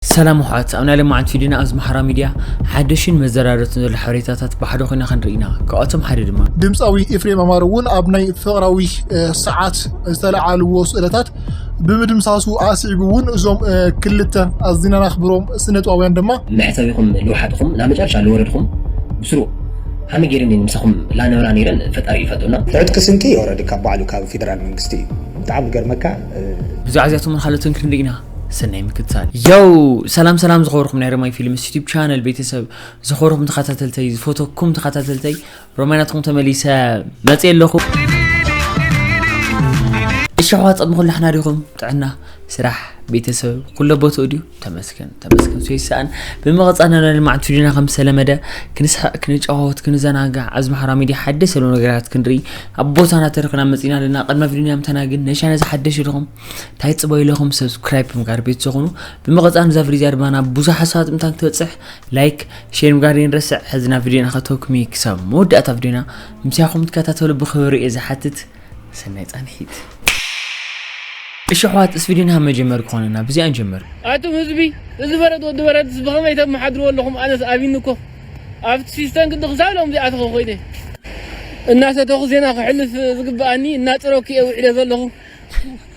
ሰላም ኣሕዋት፣ ኣብ ናይ ለማዓንቲ ቪድዮና ኣብዚ ማሕበራዊ ሚድያ ሓደሽን መዘራረብትን ዘሎ ሓበሬታታት ብሓደ ኮይና ክንርኢ ኢና። ካብኣቶም ሓደ ድማ ድምፃዊ ኤፍሬም ኣማረ እውን ኣብ ናይ ፍቕራዊ፣ እ፣ ሰዓት ዝተለዓልዎ ስእለታት ብምድምሳሱ ኣስዒቡ እውን እዞም፣ እ፣ ክልተ ኣዝና ነኽብሮም ስነጥበባውያን ድማ መሕሰቢኹም ልውሓጥኹም ናብ መጨረሻ ልወረድኹም ብስሩ ሃመ ገይረን እየን ምሳኹም ላነበራ ነይረን ፈጣሪ ይፈጡና። ትዕጥቂ ስንቂ ኦረዲ ካብ ባዕሉ ካብ ፌደራል መንግስቲ እዩ። ብጣዕሚ ዝገርመካ፣ እ፣ ብዛዕባ እዚኣቶምን ካልኦትን ክንርኢ ኢና። ሰናይ ምክትታል። ዮው! ሰላም ሰላም ዝኸበርኩም ናይ ረማይ ፊልምስ ዩቲዩብ ቻነል ቤተሰብ፣ ዝኸበርኩም ተኸታተልተይ፣ ዝፈተኩም ተኸታተልተይ፣ ሮማይ ናትኩም ተመሊሰ መፅየ ኣለኹ። እሺ ኣሕዋት፣ ጸብኹም ላሕና ዲኹም? ጥዕና፣ ስራሕ፣ ቤተሰብ፣ ኩሎ ቦትኡ ድዩ? ተመስገን፣ ተመስገን። ሰይሰኣን ብምቕጻል ናይ ልምዓት ቪድዮና ከም ዝተለመደ ክንስሕቕ፣ ክንጫወት፣ ክንዘናጋዕ፣ ኣብዚ ማሕበራዊ ሚድያ ሓደሽ ዘለዉ ነገራት ክንርኢ ኣብ ቦታና ተረኽና መጺና ኣለና። ቅድሚ ቪድዮና ምተና ግን ነሻነ ዝሓደሽ ኢኹም እንታይ ጽበዩ ኢለኹም ሰብስክራይብ ብምግባር ቤት ዝኾኑ። ብምቕጻል ነዛ ቪድዮ እዚኣ ድማ ናብ ብዙሓት ሰባት ምእንታን ክትበጽሕ ላይክ፣ ሼር ምግባር ዘይንረስዕ። ሕዚ ናብ ቪድዮና ከተውክሚ ክሳብ መወዳእታ ቪድዮና ምሳኹም ትከታተሉ ብኽብሪ እየ ዝሓትት። ሰናይ ጻንሒት። እሺ ኣሕዋት፣ እስ ቪድዮና መጀመር ክኾነና ብዚኣ ንጀምር። ኣቱም ህዝቢ፣ እዚ በረድ ወዲ በረድ ብኸመይ ተመሓድርዎ ኣለኹም? ኣነስ ኣቢኒ እኮ ኣብቲ ሲስተም ግዲ ክሳብ ሎም ዚኣተኸ ኮይነ እናሰተኹ ዜና ክሕልፍ ዝግብኣኒ እናጸረኩ እየ ውዒለ ዘለኹ።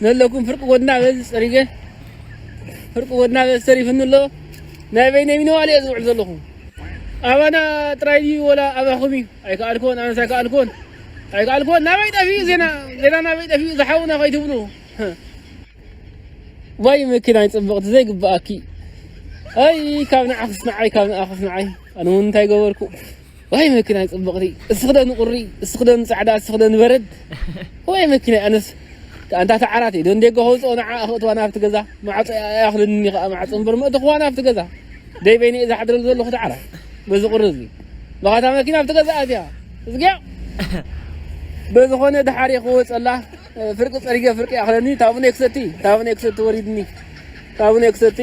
ነለኩም ፍርቂ ጎድና በዚ ጸሪገ፣ ፍርቂ ጎድና በዚ ተሪፍኒ ኣሎ። ናይ በይነይ ሚነዋል እየ ዝውዕል ዘለኹ። ኣባና ጥራይ ድዩ ወላ ኣባኹም እዩ? ኣይከኣልኩን፣ ኣነስ ኣይከኣልኩን። ኣይከኣልኩን። ናበይ ጠፊኡ ዜና? ዜና ናበይ ጠፊኡ? ዝሓውና ከይትብሉ። ዋይ መኪናይ ጽብቕቲ ዘይግብኣኪ። ኣይ ካብ ንዓኽስ ንዓይ፣ ካብ ንዓኽስ ንዓይ። ኣነ እውን እንታይ ገበርኩ? ዋይ መኪናይ ጽብቕቲ። እስኽደን ቁሪ፣ እስኽደን ጻዕዳ፣ እስኽደን በረድ። ዋይ መኪናይ ኣነስ ኣንታ ተዓራተይ ዶ እንዴ ገሆ ውፅኦ ንዓ ኣኽእትዋ ናብቲ ገዛ። ማዕጾ ኣያኽልኒ ከኣ ማዕጾ እምበር መእተኽዋ ናብቲ ገዛ። ደይ በይነ እየ ዝሓድረሉ ዘለኹ ተዓራ። በዚ ቁሪ እዚ። መኻታ መኪና ኣብቲ ገዛ ኣትያ። እዝግያ። በዝኾነ ድሓር እየ ክወጸላ። ፍርቂ ጸሪገ ፍርቂ ኣኽለኒ። ታቡነ ክሰቲ፣ ታቡነ ክሰቲ ወሪድኒ። ታቡነ ክሰቲ።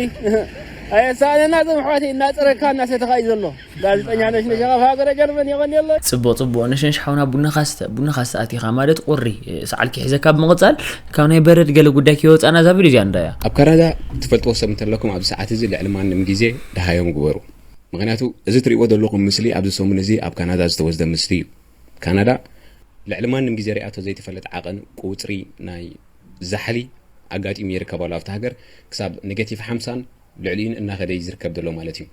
ኣየሳእነና እዞም ኣሕዋተይ እናጸረካ እናሰተኻ እዩ ዘሎ። ጋዜጠኛ ነሽነሽ ካብ ሃገረ ጀርመን የቐንየለይ። ጽቡቕ፣ ጽቡቕ። ነሽነሽ ሓውና ቡናኻ ስተ፣ ቡናኻ ስተ ኣቲኻ ማለት ቁሪ፣ ሰዓልኪ ሒዘካ ብምቕጻል ካብ ናይ በረድ ገለ ጉዳይ ከይወጻና እዛ ቪድዮ እዚኣ ንርኣያ። ኣብ ካናዳ ትፈልጥዎ ሰብ እንተለኩም ኣብዚ ሰዓት እዚ ልዕሊ ማንም ግዜ ደሃዮም ግበሩ። ምኽንያቱ እዚ ትርእይዎ ዘለኹም ምስሊ ኣብዚ ሰሙን እዚ ኣብ ካናዳ ዝተወስደ ምስሊ እዩ። ካናዳ ልዕሊ ማንም ግዜ ሪኣቶ ዘይትፈልጥ ዓቐን ቁጽሪ ናይ ዛሕሊ ኣጋጢሙ ይርከብ ኣሎ ኣብታ ሃገር። ክሳብ ኔጋቲቭ ሓምሳን ልዕሊኡን እናኸደ እዩ ዝርከብ ዘሎ ማለት እዩ።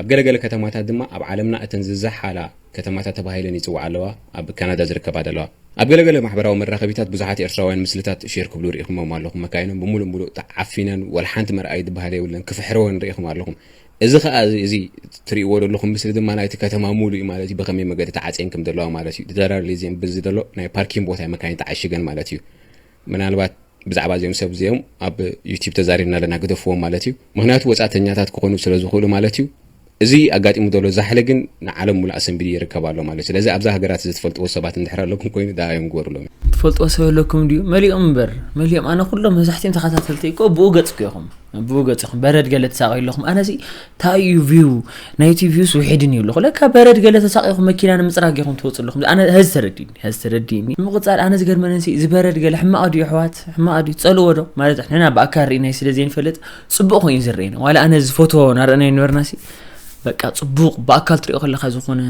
ኣብ ገለገለ ከተማታት ድማ ኣብ ዓለምና እተን ዝዘሓላ ከተማታት ተባሂለን ይጽውዓ ኣለዋ፣ ኣብ ካናዳ ዝርከባ ዘለዋ። ኣብ ገለገለ ማሕበራዊ መራኸቢታት ብዙሓት ኤርትራውያን ምስልታት ሼር ክብሉ ርኢኹሞም ኣለኹም። መካይኖም ብምሉእ ምሉእ ተዓፊነን፣ ወላ ሓንቲ መርኣዪ ዝበሃል የብለን፣ ክፍሕርወን ርኢኹም ኣለኹም። እዚ ኸኣ፣ እዚ፣ እዚ ትርእይዎ ዘለኹም ምስሊ ድማ ናይቲ ከተማ ሙሉእ እዩ ማለት እዩ፣ ብኸመይ መገዲ ተዓጽየን ከም ዘለዋ ማለት እዩ። ተደራር ሌዝየን በዚ ዘሎ ናይ ፓርኪን ቦታ እዩ፣ መካይን ተዓሺገን ማለት እዩ። ምናልባት ብዛዕባ እዚኦም ሰብ እዚኦም ኣብ ዩቲዩብ ተዛሪብና ኣለና፣ ግደፍዎም ማለት እዩ። ምኽንያቱ ወጻእተኛታት ክኾኑ ስለ ዝኽእሉ ማለት እዩ። እዚ ኣጋጢሙ ዘሎ ዛሕሊ ግን ንዓለም ሙሉእ ኣሰንቢዱ ይርከብ ኣሎ ማለት እዩ። ስለዚ ኣብዛ ሃገራት እዚ ትፈልጥዎ ሰባት እንድሕር ኣለኩም ኮይኑ ደሃዮም ግበሩሎም። ትፈልጥዎ ሰብ ኣለኩም ድዩ? መሊኦም እምበር፣ መሊኦም። ኣነ ኩሎም መብዛሕትኦም ተኸታተልቲ እኮ ብኡ ገጽ እኮ ኢኹም። ብኡ ገጽ ኢኹም። በረድ ገለ ትሳቐዩ ኣለኹም። ኣነሲ እንታይ እዩ ቪው? ናይቲ ቪውስ ውሒድን እዩ ኣለኹ። ለካ በረድ ገለ ተሳቒኹም መኪና ንምጽራግ ኢኹም ትወጹ ኣለኹም። ኣነ ሀዚ ተረዲእኒ፣ ሀዚ ተረዲእኒ። ንምቕጻል ኣነ ዝገርመኒ ሲ፣ እዚ በረድ ገለ ሕማቕ ድዩ ኣሕዋት? ሕማቕ ድዩ? ትጸልዎ ዶ? ማለት ንሕና ብኣካል ርኢናዮ ስለ ዘይንፈልጥ ጽቡቕ ኮይኑ ዝረኣየና። ዋላ ኣነ ዝፈትዎ እናረኣናዮ ነበርና ሲ፣ በቃ ጽቡቕ ብኣካል ትሪኦ ከለኻ ዝኾነ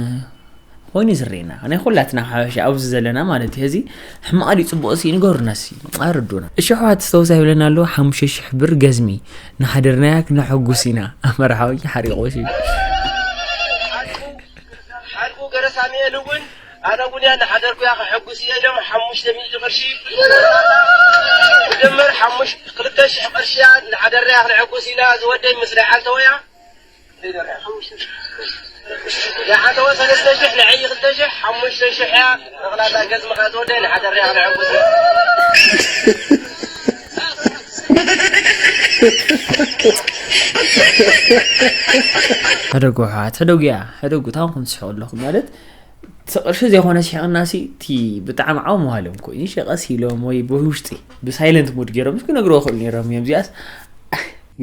ኮይኑ ዝረኣየና። ናይ ኩላትና ሓበሻ ኣብዚ ዘለና ማለት እዩ። እዚ ሕማቕ ድዩ ጽቡቕ ሲ ንገሩና ሲ፣ ኣረዱና። እሺ ኣሕዋት፣ ዝተወሳ ይብለና ኣሎ፣ ሓሙሽተ ሽሕ ብር ገዝሚ ንሓደርናያ ክነሐጉስ ኢና። መርሓዊ ሓሪቑ ሲ። ሓልኩ ገረሳሚኤል እውን ኣነ እውን እያ ንሓደርኩያ ከሐጉስ እየ ኢሎም ሓሙሽተ ሚእቲ ቅርሺ ብድምር ሓሙሽ-፣ ክልተ ሽሕ ቅርሺ እያ ንሓደርናያ ክነሐጉስ ኢና። ዝወደይ ምስ ናይ ዓንተወያ ዘይዓንተወ ሰለስተ ሽሕ፣ ንዐይ ክልተ ሽሕ፣ ሓሙሽተ ሽሕ እያ። ጠቕላላ ገዝሚ ከኣ ዝወደይ ንሓደርናያ ክነሐጉስ ኢና። ሕደጉ ኣሕዋት፣ ሕደጉ እያ፣ ሕደጉ። ታንኩም ትስሕቁ ኣለኹም ማለት፣ እቲ ቅርሺ ዘይኮነ ስሒቕና ሲ፣ እቲ ብጣዕሚ ዓው ምባሎም ኮይኑ ሸ ቀስ ኢሎም ወይ ብውሽጢ ብሳይለንት ሙድ ገይሮም ክነግርዎ ይኽእሉ ነይሮም እዮም። እዚኣስ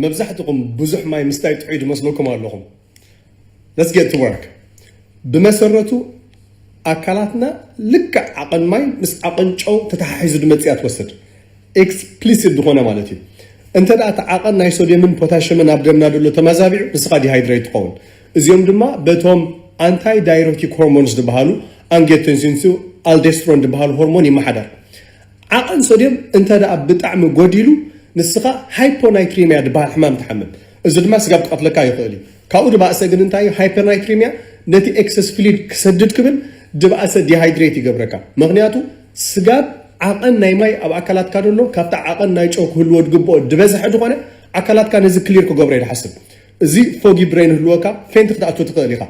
መብዛሕትኹም ብዙሕ ማይ ምስታይ ጥዑይ ዝመስለኩም ኣለኹም። Let's get to work። ብመሰረቱ ኣካላትና ልክዕ ዓቐን ማይ ምስ ዓቐን ጨው ተተሓሒዙ ዝመጽእ እያ ትወስድ። ኤክስፕሊሲት ዝኾነ ማለት እዩ። እንተ ደኣ እቲ ዓቐን ናይ ሶድየምን ፖታሽየምን ኣብ ደምና ዘሎ ተመዛቢዑ፣ ንስኻ ዲሃይድሬት ትኸውን። እዚኦም ድማ በቶም ኣንታይ ዳይሮቲክ ሆርሞንስ ዝበሃሉ፣ ኣንጊዮቴንሲን ቱ፣ ኣልዴስትሮን ዝበሃሉ ሆርሞን ይመሓደር። ዓቐን ሶድየም እንተ ደኣ ብጣዕሚ ጎዲሉ፣ ንስኻ ሃይፖናይትሪሚያ ዝበሃል ሕማም ትሓምም። እዚ ድማ ስጋብ ክቐትለካ ይኽእል እዩ። ካብኡ ድባእሰ ግን እንታይ እዩ? ሃይፐርናይትሪሚያ ነቲ ኤክሰስ ፍሉድ ክሰድድ ክብል ድባእሰ ዲሃይድሬት ይገብረካ። ምኽንያቱ ስጋብ ዓቐን ናይ ማይ ኣብ ኣካላትካ ደሎ ካብቲ ዓቐን ናይ ጨው ክህልዎ ዝግብኦ ዝበዝሐ ዝኾነ ኣካላትካ ነዚ ክሊር ክገብሮ እዩ ዝሓስብ። እዚ ፎጊ ብሬን ህልወካ ፌንት ክትኣቱ ትኽእል ኢኻ።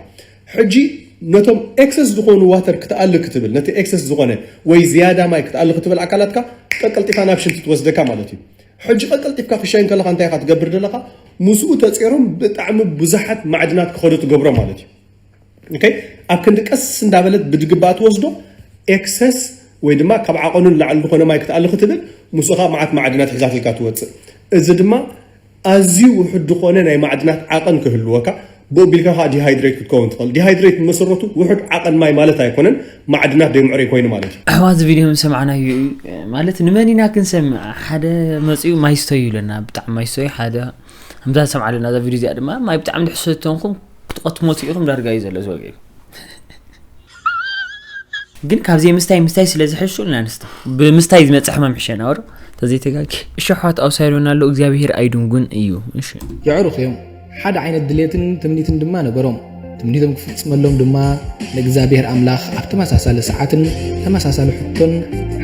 ሕጂ ነቶም ኤክሰስ ዝኾኑ ዋተር ክትኣሊ ክትብል ነቲ ኤክሰስ ዝኾነ ወይ ዝያዳ ማይ ክትኣሊ ክትብል ኣካላትካ ቀቀልጢፋ ናብ ሽንቲ ትወስደካ ማለት እዩ። ሕጂ ቀቀልጢፍካ ክሻይ እንከለኻ እንታይ ኢኻ ትገብር ዘለኻ? ምስኡ ተጼሮም ብጣዕሚ ብዙሓት ማዕድናት ክኸዱ ትገብሮ ማለት እዩ። ኦኬ፣ ኣብ ክንዲ ቀስ እንዳበለት ብድግባእ ትወስዶ ኤክሰስ ወይ ድማ ካብ ዓቐኑ ንላዕሊ ዝኾነ ማይ ክትኣሊ ክትብል ምስኡ ከዓ መዓት ማዕድናት ሒዛትልካ ትወፅእ። እዚ ድማ ኣዝዩ ውሑድ ዝኾነ ናይ ማዕድናት ዓቐን ክህልወካ፣ ብኡ ቢልካ ከዓ ዲሃይድሬት ክትከውን ትኽእል። ዲሃይድሬት ብመሰረቱ ውሑድ ዓቐን ማይ ማለት ኣይኮነን፣ ማዕድናት ደይምዕሩይ ኮይኑ ማለት እዩ። ኣሕዋት፣ እዚ ቪድዮ ምስ ሰማዕናዮ እዩ፣ ማለት ንመን ኢና ክንሰምዕ? ሓደ መፂኡ ማይ ስተዩ ኢለና፣ ብጣዕሚ ማይ ስተዩ ሓደ። ከምዛ ሰምዓ ኣለና እዛ ቪድዮ እዚኣ ድማ ማይ ብጣዕሚ ድሕሰተንኩም ክትቐትሞት ኢኹም ዳርጋ እዩ ዘሎ ዝበል። ግን ካብዚ ምስታይ ምስታይ ስለ ዝሕሹ ንስተ ብምስታይ ዝመፅእ ሕማም ሕሸና ወር ተዘይተጋጊ። እሺ ኣሕዋት፣ ኣውሳይዶና ኣሎ እግዚኣብሄር ኣይድንጉን እዩ። እሺ። የዕሩኽ እዮም። ሓደ ዓይነት ድሌትን ትምኒትን ድማ ነበሮም። ትምኒቶም ክፍጽመሎም ድማ ንእግዚኣብሔር ኣምላኽ ኣብ ተመሳሳሊ ሰዓትን ተመሳሳሊ ሕቶን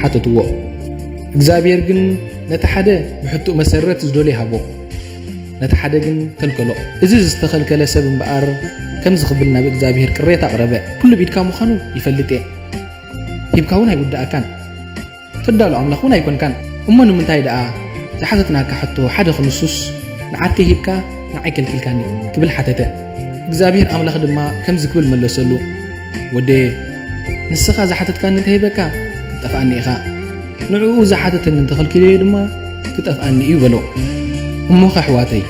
ሓተትዎ። እግዚኣብሔር ግን ነቲ ሓደ ብሕቶኡ መሰረት ዝደልዮ ሃቦ፣ ነቲ ሓደ ግን ከልከሎ። እዚ ዝተኸልከለ ሰብ እምበኣር ከምዚ ክብል ናብ እግዚኣብሔር ቅሬታ ኣቕረበ። ኩሉ ብኢድካ ምዃኑ ይፈልጥ እየ። ሂብካ እውን ኣይውድኣካን። ትዳሎ ኣምላኽ እውን ኣይኮንካን። እሞ ንምንታይ ደኣ ዝሓተትናካ ሕቶ ሓደ ክንሱስ ንዓርከይ ሂብካ ንዓይ ከልኪልካኒ? ክብል ሓተተ። እግዚኣብሔር ኣምላኽ ድማ ከምዚ ክብል መለሰሉ፣ ወደየ፣ ንስኻ ዝሓተትካኒ እንተሂበካ ክትጠፍኣኒ ኢኻ፣ ንዕኡ ዝሓተተኒ እንተኸልኪለዮ ድማ ክጠፍኣኒ እዩ በሎ። እሞኸ ኣሕዋተይ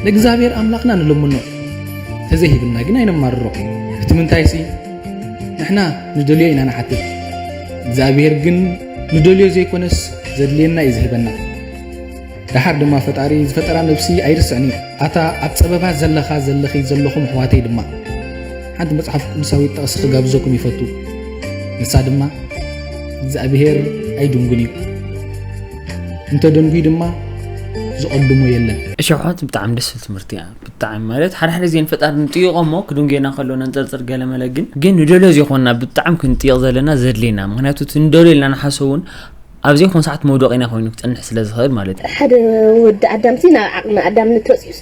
ንእግዚኣብሔር ኣምላኽና ንለምኖ፣ ተዘይሂብና ግን ኣይነማርሮ። እቲ ምንታይሲ ንሕና ንደልዮ ኢና ንሓትት፣ እግዚኣብሔር ግን ንደልዮ ዘይኮነስ ዘድልየና እዩ ዝህበና። ደሓር ድማ ፈጣሪ ዝፈጠራ ነብሲ ኣይርስዕን እዩ። ኣታ ኣብ ጸበባ ዘለኻ ዘለኺ ዘለኹም ኣሕዋተይ ድማ ሓንቲ መጽሓፍ ቅዱሳዊት ጥቕሲ ክጋብዘኩም ይፈቱ። ንሳ ድማ እግዚኣብሔር ኣይድንጉን እዩ፣ እንተ ደንጉይ ድማ ዝቐድሞ የለን። እሺ ኣሕዋት፣ ብጣዕሚ ደስ ዝብል ትምህርቲ እያ። ብጣዕሚ ማለት ሓደ ሓደ ዜን ፈጣሪ ንጥይቖ እሞ ክድንጉየና ከሎ ነንጸርጽር ገለመለ፣ ግን ግን ንደልዮ ዘይኮንና ብጣዕሚ ክንጥይቕ ዘለና ዘድልየና፣ ምክንያቱ እቲ ንደልዮ ኢልና ንሓስቦ እውን ኣብ ዘይኮን ሰዓት መውደቂና ኮይኑ ክጸንሕ ስለ ዝኽእል ማለት እዩ። ሓደ ወዲ ኣዳምሲ ናብ ዓቕሚ ኣዳምነት ተወፂኡስ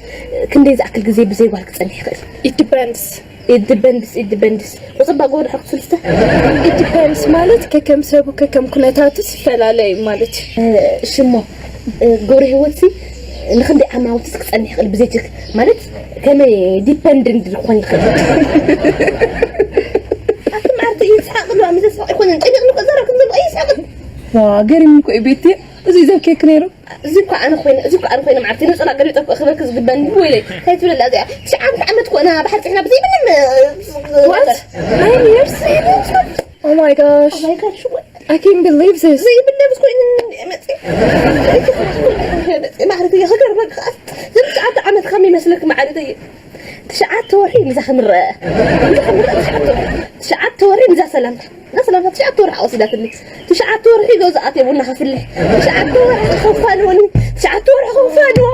ክንደይ ዝኣክል ግዜ ብዘይ ጓል ክጸንሕ ይኽእል? It depends። It depends፣ it depends። ቁፅባ ጎወደ ሕርኩ ስልስተ። It depends ማለት ከከም ሰቡ ከከም ኩነታቱ ይፈላለ እዩ ማለት እዩ። ሽሞ ገብረ ህይወትሲ ንክንደይ ዓማውትስ ክጸንሕ ይኽእል ብዘይ ችክ ማለት ከመይ ዲፐንደንት ክኾን ይኽእል? ኣቲ ማዕርቲ ይስሓቅ ሉ ኣምዘ ስሓቅ ይኮነን ጨኒቅ ንቆ ዘረብ ክንዘብ ይስሓቅ። ዋ ገሪም እኮ እዩ ቤቲ። እዚ ዘብኬክ ነይሩ። እዚ እኮ ኣነ ኮይነ እዚ እኮ ኣነ ኮይነ ማዕርቲ ነጸላ ገሪጠ ክበክ ዝግበን ወይለ እንታይ ትብለላ እዚኣ ትሽዓተ ዓመት ኮና ብሓር ጽሕና ብዘይ ምንም What? Nine years? Oh my gosh. Oh my gosh. I can't believe this. ዘይብለ ምስ ኮይኑ መጽ ማዕርቲ ይኸገር በቃ ትሽዓተ ዓመት ከም ይመስለክ ማዕርቲ ትሽዓተ ወርሒ ምዛ ክንረአ ትሽዓተ ወርሒ ምዛ ሰላምታ ና ሰላምታ ትሽዓተ ወርሒ ወሲዳትኒ። ትሽዓተ ወርሒ ገዛ ኣትየ ቡና ከፍልሕ። ትሽዓተ ወርሒ ከፋንወኒ። ትሽዓተ ወርሒ ከፋንዎ።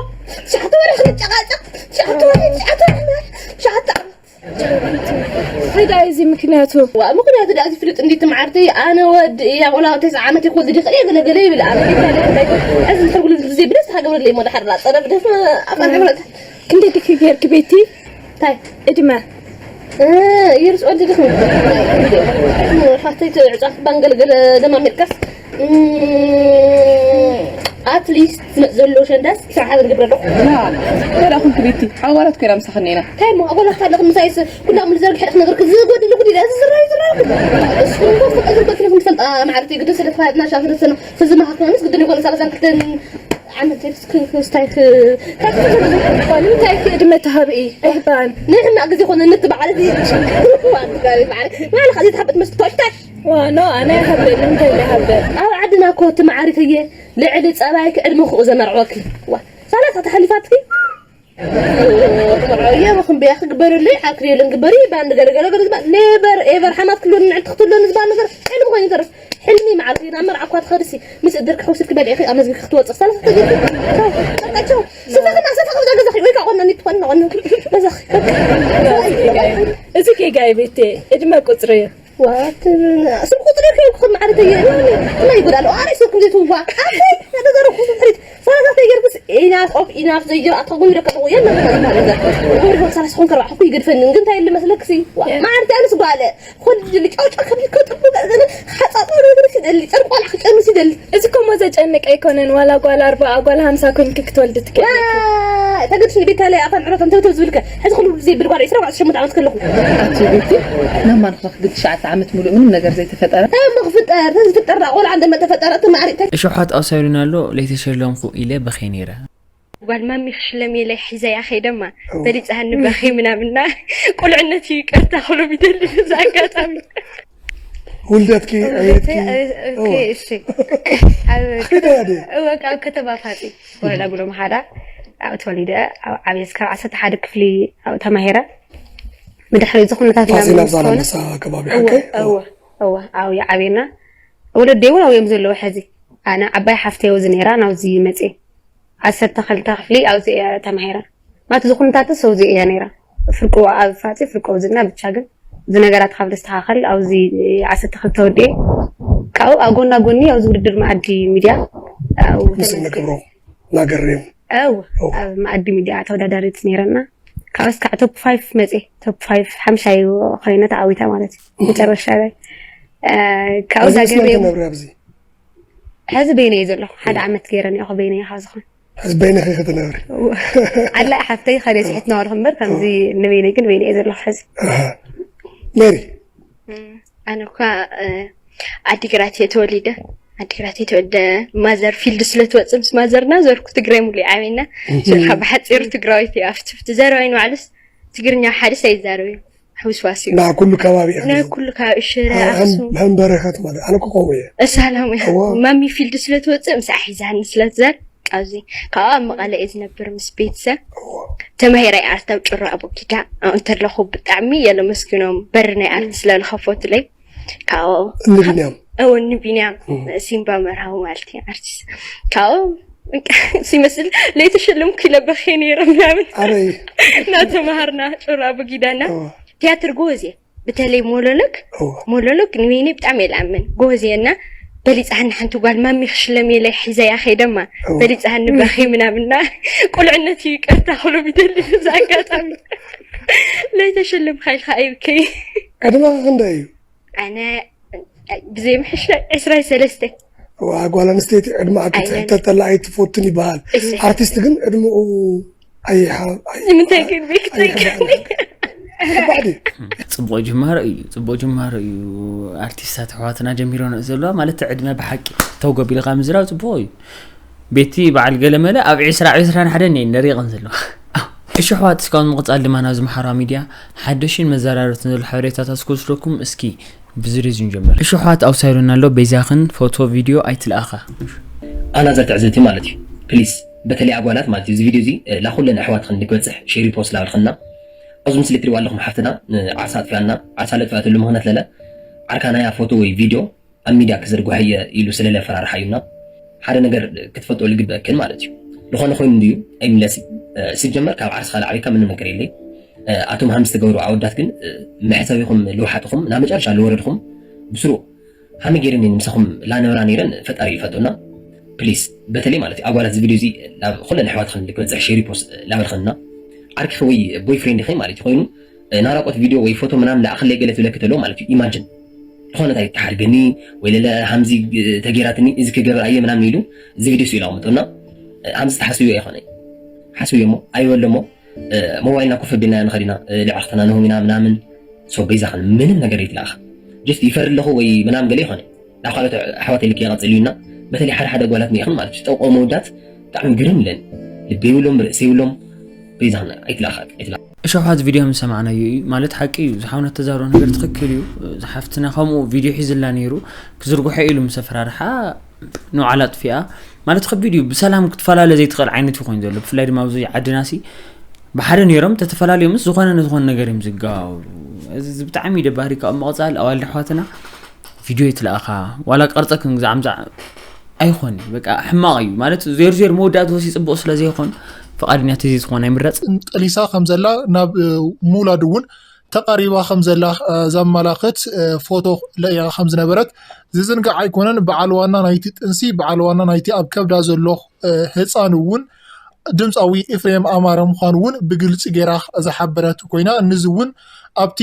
ትሽዓተ ወርሒ ክንጨቃጨቅ። ትሽዓተ ወርሒ ትሽዓተ ወርሒ ትሽዓተ ዓመት። እንታይ እዚ ምክንያቱ? ዋ ምክንያቱ ዳ እዚ ፍልጥ እንዲት ማዓርተይ ኣነ ወድ እያ ቆላ ተስዓ ዓመት ይኮን ዝዲ ከለ ገለ ገለ ይብል ኣነ እዚ ሕርጉል ግዜ ብደስ ሃገብረለይ ሞ ዳሓር ጸረብ ደስ ኣፋን ሕብረት ክንደይ ድኪ ጌርኪ ቤቲ? እንታይ? እድመ ይርስ ወዲ ድኽም ሓተይ ዕፃፍ ባንገልገለ ደማሚርካስ ኣትሊስት ዝመፅ ዘሎ ሸንዳስ ሰብሓ ዝገብረ ኣለኹ ወላ ኩንቲ ቤቲ ኣዋላት ኮይና ምሳኽኒ ኢና እንታይ ሞ ኣጎላታ ኣለኹ ምሳይስ ኩላ ሙሉ ዘርግ ሕድክ ነገር ዝጎድሉ ጉድ ኢለ ዝዝራዩ ዝራዩ እስኹም ኮፍ ዝጎድሉ ክንፈልጣ ማዕረቲ ግደ ስለ ተፋጥና ሻፍርሰና ህዝማ ሃክማንስ ግደ ይኮነ ሰላሳን ክልተን ዓመት ጀርስ ክስታይ ንምንታይ ክእድመ ተሃብኢ ርህባን ንሕና ግዜ ኮነ ንትበዓለት ባዕልኻ ዘይትሓብጥ መስል ተሽታሽ ኖ ኣነ ይሃብእ ንምንታይ ዘይሃብእ ኣብ ዓድና እኮ ትመዓሪተየ ልዕሊ ጸባይኪ ዕድመ ክኡ ዘመርዕወኪ ዋ ሳላ ተሓሊፋትኪ? የበኹም በያ ክግበረለይ ዓክሪ የለን ግበሪ ባንድ ገለገለ ገለ ዝበሃል ኔቨር ኤቨር ሓማት ክልወኒ ንዕድ ክትልወኒ ዝበሃል ነገር ሕልሚ ኮይኑ ይተርፍ። ሕልሚ መዓልቲ ናብ መርዓ እኳ ትኸድሲ ምስ እድርኪ ሕውስልኪ በሊዕኺ ኣብ መዝጊ ክትወፅእ ሳላ ተገቢ። በቃ ቻው። ስፈኽና ስፈኽ ብዛ ገዛኺ ወይ ከዓ ቆነኒ ትኾኒ ቆነኒ ገዛኺ። እዚ ጌጋይ ቤቴ ዕድመ ቁፅሪ እዩ። ዋት ስም ቁፅሪ ከይኩ ማዕረተ የለ። ናይ ጉዳሉ ኣረ ስልኩም ዘይትዋ ኣይ ተዘረኩ ፍሪት ሰላሳ ተገርኩስ ኢናፍ ኦፍ ኢናፍ ዘይጀር ኣተጉን ይረከቡ የለ። ሰላሳ ኹን ከርባዕ ኹ ይገድፈኒ ግን እንታይ ይመስለክሲ? ማዕረተ ኣነስ ጓለ ኹል ጅል ጫውጫ ከብዚ ከጥቡ ገለ ሓጻጦ ነገር ሲደሊ ጨርቋል ክጨምስ ይደሊ። እዚ እኮ እሞ ዘጨንቅ ኣይኮነን። ዋላ ጓል ኣርባዓ ጓል ሃምሳ ኮይንኪ ክትወልዲ ትክእል። ተገድሽ ንቤታ ላይ ኣፋን ዕረፍ እንተብተብ ዝብልከ ሕዚ ኩሉ ግዜ ብልጓል ዕስራ ኣርባዕተ ሸሞንተ ዓመት ከለኹ። ኣቲ ቤቲ ነማን ክረኽቢ ትሽዓተ ዓመት ሙሉእ ምንም ነገር ዘይተፈጠረ። እሞ ክፍጠር ተዝፍጠር ዳ ቆልዓ እንደመ ተፈጠረ እቲ ማዕሪቅ እሾሓት ኣውሳይሉና ኣሎ ለይተሸለምኩ ኢለ በኸይ ነይረ። ጓል ማሚ ክሽለም ኢለ ሒዘያ ከይደማ በሊፃሃኒ በኺ ምናምና ቁልዕነት እዩ ይቅርታ ክሎም ይደሊ። እዚ ኣጋጣሚ ውልደትኪ ዕቤትኪ ኦኬ፣ እሺ። ኣብ ኪዳዴ እወ፣ ኣብ ከተማ ፋፂ ወረዳ ጉሎ መሓዳ ኣብ ተወሊደ ኣብ ዓብየ እስካብ ዓሰርተ ሓደ ክፍሊ ኣብ ተማሂረ ብድሕሪ እዚ ኩነታት ፋፂ ምናምን ናብ ምስ ኮነ ዛላምበሳ ከባቢ እወ ሓቀይ እወ እወ ኣብኡ ይዓብየና ወለደይ እውን ኣብዮም ዘለዉ ሕዚ ኣነ ዓባይ ሓፍተይ ኣብዚ ነይራ ናብዚ መፅየ ዓሰርተ ክልተ ክፍሊ ኣብዚ እየ ተማሂረ ማለት እዚ ኩነታትስ ኣብዚ እየ ነይራ ፍርቁ ኣብ ፋፂ ፍርቁ ዝና ብቻ ግን እዚ ነገራት ካብ ዝተኻኸል ኣብዚ ዓሰርተ ክልተ ወዲኤ ካብኡ ኣብ ጎና ጎኒ ኣብዚ ውድድር መኣዲ ሚድያ ኣብኡ ምስ ተመዝጊበ። እንገብሮ ናገርም እው እው። ኣብ መኣዲ ሚድያ ተወዳዳሪት ነይረና ካብ እስካዕ ቶፕ ፋይፍ መፅየ ቶፕ ፋይፍ ሓምሻይ ኮይነ ተዓዊታ ማለት እዩ መጨረሻ ላይ እ፣ ካብኡ ኣብዚ እዛ ምስ መን ገበየ ትነብሪ ኣብዚ ሕዚ በይነ እየ ዘለኹ ሓደ ዓመት ገይረ እኒኦ በይነ እየ ካብ ዝኾን ሕዚ በይነኺ ክትነብሪ ኣላ ሓፍተይ ከደ ስሕት ነዋልኩ እምበር ከምዚ ንበይነ ግን በይነ እየ ዘለኹ ሕዚ ኣሃ። ሜሪ ኣነ እኳ እ፣ ዓዲግራት እየ ተወሊደ ዓዲግራት እየ ተወልደ ማዘር ፊልድ ስለ ትወፅእ ምስ ማዘርና ዘርኩ ትግራይ ሙሉ ዓበና ስልካ ብሓፂሩ ትግራዊት እየ ኣብቲ ብቲ ዘረባይ ንባዕሉስ ትግርኛ ሓደስ ኣይዛረብን ሕውስዋስ እዩ ና ኩሉ ከባቢ ኢኺ ናይ ኩሉ ከባቢ ሽረ ኣን- ኣክሱም ኣን በረኸት ማለት ኣነ ክቆሙ እየ እሳላም እያ እዋ። ማሚ ፊልድ ስለ ትወፅእ ምስ ኣሒዛኒ ስለ ትዘር ካብዚ ካብኣ ኣብ መቐለ እየ ዝነብር ምስ ቤተሰብ ተማሂረ እየ ኣርታብ ጭሮ ኣቦኪዳ ኣብኡ እንተለኹ ብጣዕሚ የለመስግኖም በሪ ናይ ኣርት ስለ ዝኸፈቱለይ ካብኡ ንቢንያም እወ ንቢንያም ሲምባ መርሃዊ ማለት እዩ ኣርቲስት ካብኡ ሲመስል ለይተሸለምኩ ኢለ በኸ ነይረ ምናምን ኣበይ እናተምሃርና ጭሮ ኣቦጊዳና እዋ። ቲያትር ጎበዝ እየ በተለይ ሞሎሎግ እዋ። ሞሎሎግ ንበይነይ ብጣዕሚ እየ ዝኣምን ጎበዝ እየ እና በሊፃሃኒ ሓንቲ ጓል ማሚ ክሽለም ኢለ ሒዘያ ከይደማ እዋ። በሊፃሃኒ በኺ ምናምና ቁልዕነት እዩ ይቅርታ ክሎም ይደሊ እዚ ኣጋጣሚ ለይተሸለምካ ኢልካ ኣይብከይ ዕድመ ክንደይ እዩ ኣነ ብዘይ ምሕሽ ዕስራይ ሰለስተ እዋ፣ ጓል ኣንስተይቲ ዕድመኣ ክትሕተተላ ኣይትፈቱን ይበሃል እሺ። ኣርቲስት ግን ዕድመኡ ኣይሓ- ኣይ- ንምንታይ ግን ቤት ኣይሕባእን። ከባድ እዩ ፅቡቅ ጅማሮ እዩ ፅቡቅ ጅማሮ እዩ ኣርቲስታት ኣሕዋትና ጀሚሮ ዘለዋ ማለት ዕድመ ብሓቂ ተውገብ ኢልካ ምዝራብ ፅቡቅ እዩ ቤቲ በዓል ገለመለ ኣብ ዕስራ ዕስራን ሓደን እየን ደሪቐን ዘለዋ እሺ ኣሕዋት እስካብ ምቕፃል ድማ ናብዚ ማሕበራዊ ሚድያ ሓደሽን መዘራረብትን ዘሎ ሓበሬታታት ክወስደኩም እስኪ ብዝርዝር ንጀምር እሺ ኣሕዋት ኣውሳይዶና ኣሎ በይዛኽን ፎቶ ቪድዮ ኣይትልኣኻ ኣናዘር ትዕዝብቲ ማለት እዩ ፕሊስ በተለይ ኣጓላት ማለት እዩ እዚ ቪድዮ እዚ ላኩለን ኣሕዋትክን ልክበፅሕ ሼሪ ፖስት ላበልክና ኣብዚ ምስሊ ትሪዋ ኣለኹም ሓፍትና ዓርሳ ኣጥፊኣና ዓርሳ ለጥፊኣትሉ ምክንያት ለለ ዓርካ ናያ ፎቶ ወይ ቪድዮ ኣብ ሚድያ ክዝርግሖ እየ ኢሉ ስለለፈራርሓ እዩና ሓደ ነገር ክትፈልጦ ልግበአክን ማለት እዩ ዝኾነ ኮይኑ እንድዩ ኣይምለስ እዩ ስጀመር ካብ ዓርስ ካልእ ዓበይካ ምንም ነገር የለይ ኣቶም ሃምስ ትገብሩ ኣወዳት ግን መሕሰቢኹም ልውሓጥኹም ናብ መጨረሻ ልወረድኹም ብስሩ ሃመ ገይረን እየን ምሳኹም ላነበራ ነይረን ፈጣሪ ይፈልጦና ፕሊስ በተለይ ማለት እዩ ኣጓላት እዚ ቪድዮ እዚ ናብ ኩለን ኣሕዋትኽን ልክበፅሕ ሼሪ ፖስት ላበልኽንና ዓርክኺ ወይ ቦይፍሬንድኺ ማለት እዩ ኮይኑ ናራቆት ቪድዮ ወይ ፎቶ ምናምን ለኣኽለይ ገለ ትብለኪ ተሎ ማለት እዩ ኢማጅን ዝኾነ እንታይ ትሓድገኒ ወይ ለለ ሃምዚ ተጌራትኒ እዚ ክገብር ኣየ ምናምን ኢሉ እዚ ቪድዮ ስኢሉ ኣቕምጦና ሃምዚ ተሓስብዮ ኣይኮነ ሓስብዮ እሞ ኣይበሎ እሞ ሞባይልና ኮፍ ኣቢልና ንኸዲና ልዕኽትና ንህው ኢና ምናምን ሶ በይዛኽን ምንም ነገር ይትለኣኻ ጀስት ይፈሪ ኣለኹ ወይ ምናምን ገለ ይኾነ ናብ ካልኦት ኣሕዋት ኢልክ ይቐፅል እዩና በተለይ ሓደ ሓደ ጓላት ኒኢኽን ማለት እዩ ጠቆ መወዳት ብጣዕሚ ግርም ኢለን ልቢ ይብሎም ርእሲ ይብሎም በይዛኽን ኣይትለኣኻ ኣይትለኣ እሸውሓት ቪድዮ ምስ ሰማዕናዮ እዩ ማለት ሓቂ እዩ ዝሓውነት ተዛሮ ነገር ትኽክል እዩ ዝሓፍትና ከምኡ ቪድዮ ሒዝላ ነይሩ ክዝርጉሖ ኢሉ ምስ ኣፈራርሓ ንባዕላ ኣጥፊኣ ማለት ከቢድ እዩ። ብሰላም ክትፈላለ ዘይትኽእል ዓይነት እዩ ኮይኑ ዘሎ። ብፍላይ ድማ ኣብዚ ዓድና ሲ ብሓደ ነይሮም ተተፈላለዮምስ ዝኾነ ንዝኾነ ነገር እዮም ዝጋባብሩ። እዚ እዚ ብጣዕሚ እዩ ደባሪ። ካብኡ ምቕፃል ኣዋልድ ኣሕዋትና ቪድዮ ይትለኣኻ ዋላ ቀርፀ ክንግዛዕ ምዛዕ ኣይኾን እዩ። በቃ ሕማቕ እዩ ማለት ዜር ዜር መወዳእቲ ወሲ ፅቡቕ ስለ ዘይኾን ፍቓድኛ ተዘይ ዝኾነ ኣይምረፅ። ጠሊሳ ከም ዘላ ናብ ሙላድ እውን ተቓሪባ ከም ዘላ ዘመላኽት ፎቶ ለኢኻ ከም ዝነበረት ዝዝንጋዕ ኣይኮነን። በዓል ዋና ናይቲ ጥንሲ በዓል ዋና ናይቲ ኣብ ከብዳ ዘሎ ህፃን እውን ድምፃዊ ኤፍሬም ኣማረ ምዃኑ እውን ብግልፂ ገይራ ዝሓበረት ኮይና፣ ንዚ እውን ኣብቲ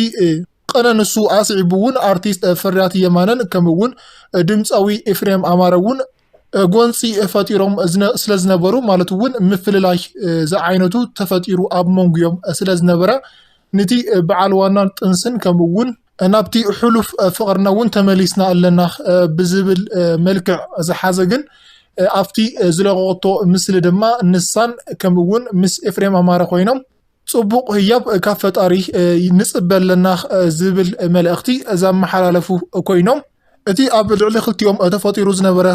ቀነ ንሱ ኣስዒቡ እውን ኣርቲስት ፍርያት የማነን ከምኡ እውን ድምፃዊ ኤፍሬም ኣማረ እውን ጎንፂ ፈጢሮም ስለ ዝነበሩ ማለት እውን ምፍልላይ ዝዓይነቱ ተፈጢሩ ኣብ መንጉዮም ስለ ዝነበረ፣ ነቲ በዓል ዋናን ጥንስን ከምኡ እውን ናብቲ ሕሉፍ ፍቕርና እውን ተመሊስና ኣለና ብዝብል መልክዕ ዝሓዘ ግን ኣብቲ ዝለቀቐቶ ምስሊ ድማ ንሳን ከምኡ እውን ምስ ኤፍሬም ኣማረ ኮይኖም ፅቡቕ ህያብ ካብ ፈጣሪ ንፅበ ኣለና ዝብል መልእኽቲ ዘመሓላለፉ ኮይኖም፣ እቲ ኣብ ልዕሊ ክልቲኦም ተፈጢሩ ዝነበረ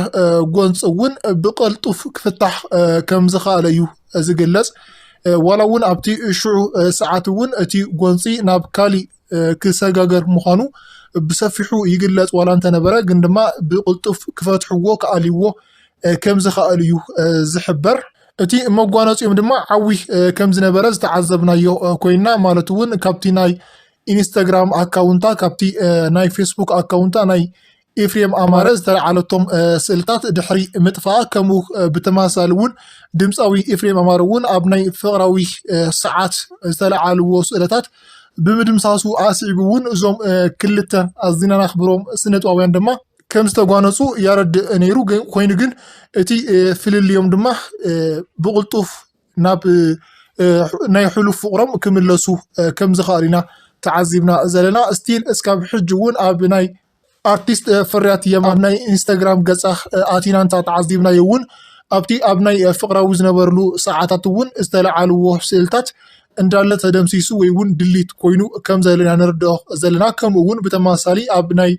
ጎንፂ እውን ብቐልጡፍ ክፍታሕ ከም ዝኸኣለ እዩ ዝግለፅ። ዋላ እውን ኣብቲ ሽዑ ሰዓት እውን እቲ ጎንፂ ናብ ካሊእ ክሰጋገር ምዃኑ ብሰፊሑ ይግለፅ ዋላ እንተነበረ፣ ግን ድማ ብቕልጡፍ ክፈትሕዎ ክኣልይዎ ከም ዝኸኣሉ እዩ ዝሕበር። እቲ መጓነፂኦም ድማ ዓዊ ከም ዝነበረ ዝተዓዘብናዮ ኮይና፣ ማለት እውን ካብቲ ናይ ኢንስታግራም ኣካውንታ፣ ካብቲ ናይ ፌስቡክ ኣካውንታ ናይ ኤፍሬም ኣማረ ዝተለዓለቶም ስእልታት ድሕሪ ምጥፋኣ፣ ከምኡ ብተመሳሳሊ እውን ድምፃዊ ኤፍሬም ኣማረ እውን ኣብ ናይ ፍቕራዊ ሰዓት ዝተለዓልዎ ስእልታት ብምድምሳሱ ኣስዒቡ እውን እዞም ክልተ ኣዝና ነኽብሮም ስነጥበባውያን ድማ ከም ዝተጓነፁ የረድእ ነይሩ። ግን ኮይኑ ግን እቲ ፍልልዮም ድማ ብቕልጡፍ ናብ ናይ ሕሉፍ ፍቕሮም ክምለሱ ከም ዝኽኣሉ ኢና ተዓዚብና ዘለና። ስቲል እስካብ ሕጂ እውን ኣብ ናይ ኣርቲስት ፍርያት የማነ ኣብ ናይ ኢንስታግራም ገፃ ኣቲና እንተ ተዓዚብናዮ እውን ኣብቲ ኣብ ናይ ፍቕራዊ ዝነበርሉ ሰዓታት እውን ዝተለዓልዎ ስእልታት እንዳለ ተደምሲሱ ወይ እውን ድሊት ኮይኑ ከም ዘሎ ኢና ንርድኦ ዘለና። ከምኡ እውን ብተመሳሳሊ ኣብ ናይ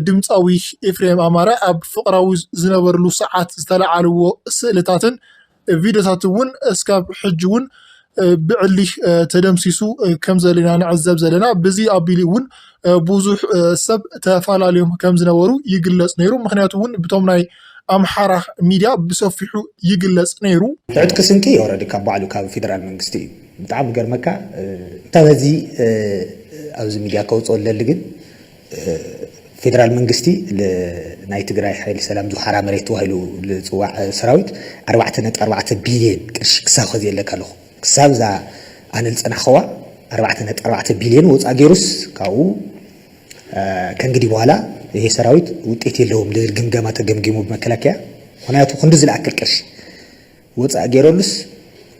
ድምፃዊ ኤፍሬም ኣማረ ኣብ ፍቕራዊ ዝነበርሉ ሰዓት ዝተለዓልዎ ስእልታትን ቪድዮታት እውን እስካብ ሕጂ እውን ብዕሊ ተደምሲሱ ከም ዘለና ንዕዘብ ዘለና። ብዚ ኣቢሉ እውን ብዙሕ ሰብ ተፈላለዮም ከም ዝነበሩ ይግለፅ ነይሩ። ምክንያቱ እውን ብቶም ናይ ኣምሓራ ሚድያ ብሰፊሑ ይግለፅ ነይሩ። ትዕጥቂ ስንቂ ኦረዲ ካብ ባዕሉ ካብ ፌደራል መንግስቲ እዩ። ብጣዕሚ ገርመካ እንታ በዚ ኣብዚ ሚድያ ከውፅኦ ለሊ ግን ፌደራል መንግስቲ ናይ ትግራይ ሓይሊ ሰላም ዙ ሓራ መሬት ተባሂሉ ዝፅዋዕ ሰራዊት ኣርባዕተ ነጥቢ ኣርባዕተ ቢልየን ቅርሺ ክሳብ ኸዚ የለካ ኣለኹ። ክሳብ እዛ ኣነ ዝፀናኸዋ ኣርባዕተ ነጥቢ ኣርባዕተ ቢልየን ወፃእ ገይሩስ ካብኡ ከእንግዲህ በኋላ ይሄ ሰራዊት ውጤት የለውም ልብል ግምገማ ተገምጊሙ ብመከላከያ። ምክንያቱ ክንዲ ዝለኣክል ቅርሺ ወፃእ ገይረሉስ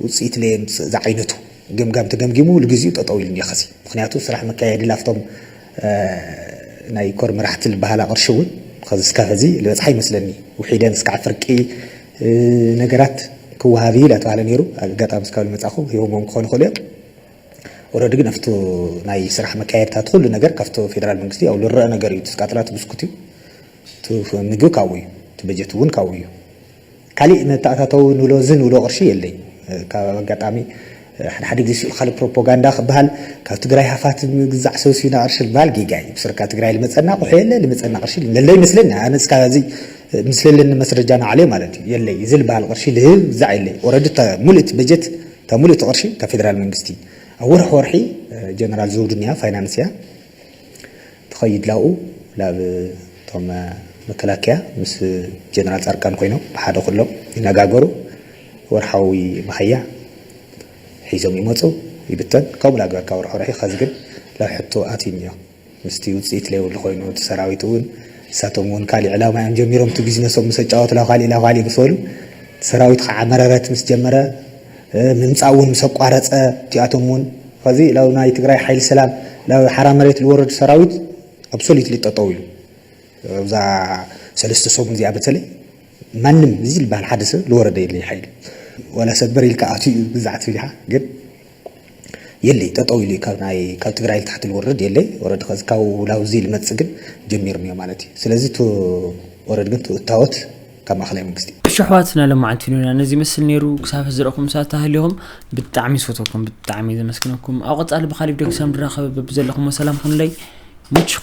ውፅኢት ለየምፅእ ዝዓይነቱ ግምጋም ተገምጊሙ ንግዚኡ ጠጠው ኢሉ እኒኦ። ኸዚ ምክንያቱ ስራሕ መካየዲ ላፍቶም ናይ ኮር መራሕቲ ዝበሃላ ቅርሺ እውን ኸዚ እስካብ ሕዚ ዝበፅሓ ይመስለኒ። ውሒደን እስካዕ ፍርቂ ነገራት ክወሃብ እዩ እናተባህለ ነይሩ። ኣጋጣሚ እስካብ ዝመፃኹ ሂቦሞም ክኾኑ ይኽእሉ እዮም። ኦረዲ ግን ኣብቲ ናይ ስራሕ መካየድታት ኩሉ ነገር ካብቲ ፌደራል መንግስቲ ያው ዝረአ ነገር እዩ። እቲ ዝቃጥላት ብስኩት እዩ። እቲ ምግቢ ካብኡ እዩ። እቲ በጀት እውን ካብኡ እዩ። ካሊእ መተኣታተዊ ንብሎ እዚ ንብሎ ቅርሺ የለይ። ካብ ኣጋጣሚ ሓደ ሓደ ግዜ ስኢሉ ካልእ ፕሮፓጋንዳ ክበሃል ካብ ትግራይ ሃፋት ምግዛዕ ሰብሲብና ቅርሺ ዝበሃል ጌጋ እዩ። ብስርካ ትግራይ ልመፀና ቁሑ የለ ልመፀና ቅርሺ ለለ ይመስለኒ። ኣነ እስካ እዚ ምስ ለለኒ መስረጃ ንዓለይ ማለት እዩ የለይ እዚ ዝበሃል ቅርሺ ልህብ ግዛዕ የለይ። ኦረዲ ሙሉእ እቲ በጀት እታ ሙሉእ እቲ ቅርሺ ካብ ፌደራል መንግስቲ ኣብ ወርሒ ወርሒ ጀነራል ዘውዱ እኒኣ ፋይናንስ እያ ትኸይድ ላብኡ ላብ እቶም መከላከያ ምስ ጀነራል ፃርቃን ኮይኖም ብሓደ ኩሎም ይነጋገሩ። ወርሓዊ መሃያ ሒዞም ይመፁ ይብተን። ከምኡ ላገበርካ ወርሒ ወርሒ ኸዚ ግን ላብ ሕቶ ኣትዩ እኒኦ። ምስቲ ውፅኢት ለይብሉ ኮይኑ እቲ ሰራዊት እውን ንሳቶም እውን ካሊእ ዕላማ እዮም ጀሚሮም እቲ ቢዝነሶም ምስ ኣጫወቱ ላብ ካሊእ ላብ ካሊእ ምስ በሉ እቲ ሰራዊት ከዓ መረረት ምስ ጀመረ ምምፃእ እውን ምስ ኣቋረፀ እቲኣቶም እውን ኸዚ ላብ ናይ ትግራይ ሓይሊ ሰላም ላብ ሓራ መሬት ዝወረዱ ሰራዊት ኣብሶሉትሊ ጠጠው ኢሉ እዛ ሰለስተ ሰሙን እዚኣ በተለይ ማንም እዚ ዝበሃል ሓደ ሰብ ዝወረደ የለ ሓይሊ ዋላ ሰበር ኢልካ ኣትዩ ግዛዕ ትብል ኢኻ ግን የለይ ጠጠው ኢሉ ካብ ናይ ካብ ትግራይ ልታሕቲ ልወርድ የለይ ወረድ ኸዚ ካብ ላውዚ ልመፅእ ግን ጀሚሩ እኒኦ ማለት እዩ ስለዚ ቱ ወረድ ግን ቱ እታወት ካብ ማእኸላይ መንግስቲ ሽሕዋት ናይ ለማዓንቲ ፊልምና ነዚ መስል ነይሩ። ክሳብ ዝረኹም ሰዓት ተሃሊኹም ብጣዕሚ ዝፈተኩም፣ ብጣዕሚ ዘመስግነኩም። ኣብ ቀጻሊ ብኻሊእ ቪድዮ ክሳብ ንራኸብ በብዘለኹም ሰላም ኩኑለይ። ሙችኹም።